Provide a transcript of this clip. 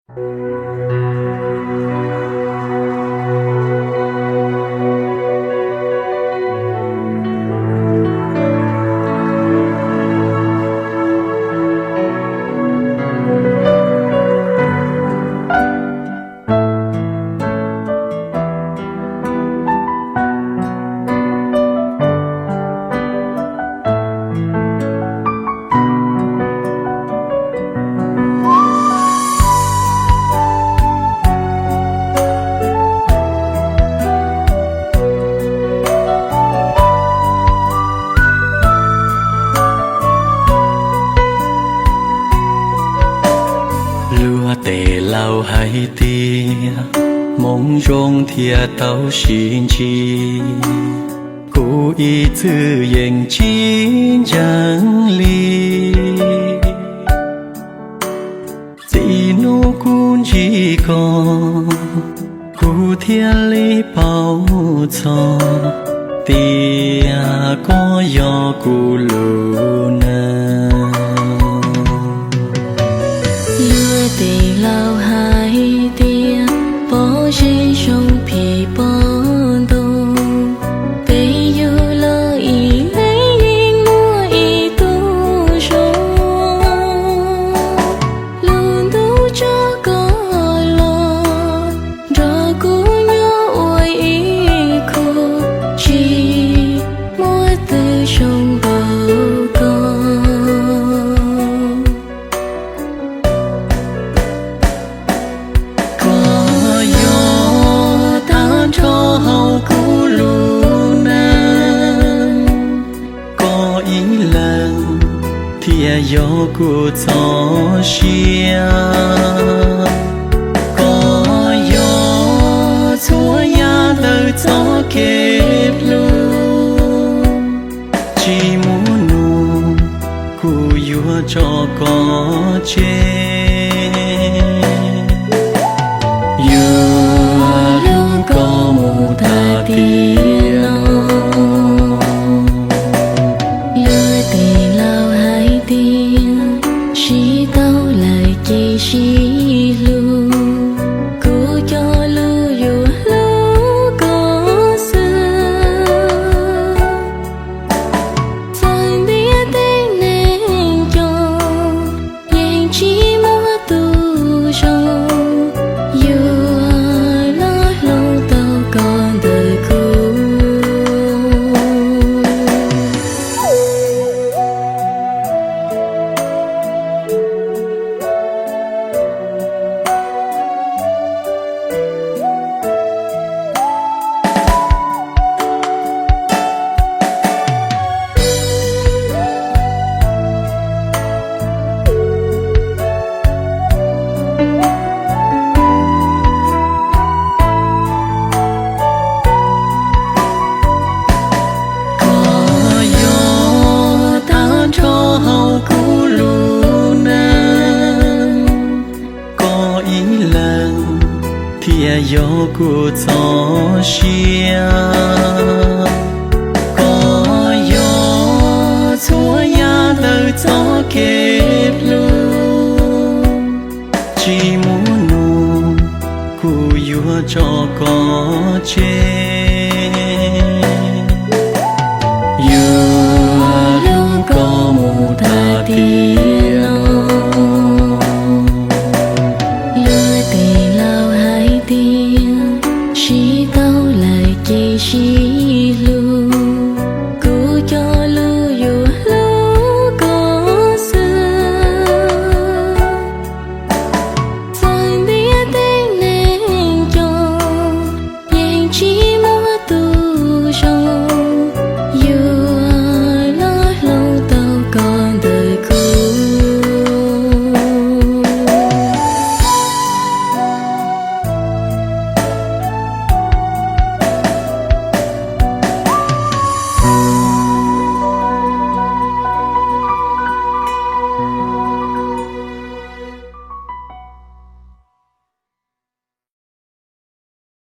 Luag tes laus hais tias hmoov zoo thiaj tau sib ntsib, kuv ib txwm yeej tsis ntseeg li. Txij hnub kuv ntsib koj, kuv thiaj li paub txog tias koj yog kuv lub neej. Luag tes laus hais tias pob zeb zoo phim pom ntoo, peb yug los ib leeg yeej muaj ib tug zoo. Lub ntuj tso koj los nrog kuv nyob ua ib khub, tsis muaj twg zoo npaum koj. Koj yog tag nrho hauv kuv lub neej, koj ib leeg thiaj yog kuv txoj sia. Koj yog txhua yam ntawm txoj kev hlub, tsis muaj nus kuv yuav tso koj tseg. Yuav hlub koj mus tag tiam no. Luag tes laus hais tias sib tau lawm ces sib hlub, kuv cog lus yuav hlub koj xwb. Txawm ntiaj teb neeg coob, yeej tsis muaj tus zoo yuav los hloov tau koj ntawm kuv. Koj yog tag nrho hauv kuv lub neej, koj ib leeg thiaj yog kuv txoj sia. Koj yog txhua yam ntawm txoj kev hlub, tsis muaj nus kuv yuav tso koj tseg. Yuav hlub koj mus tag tiam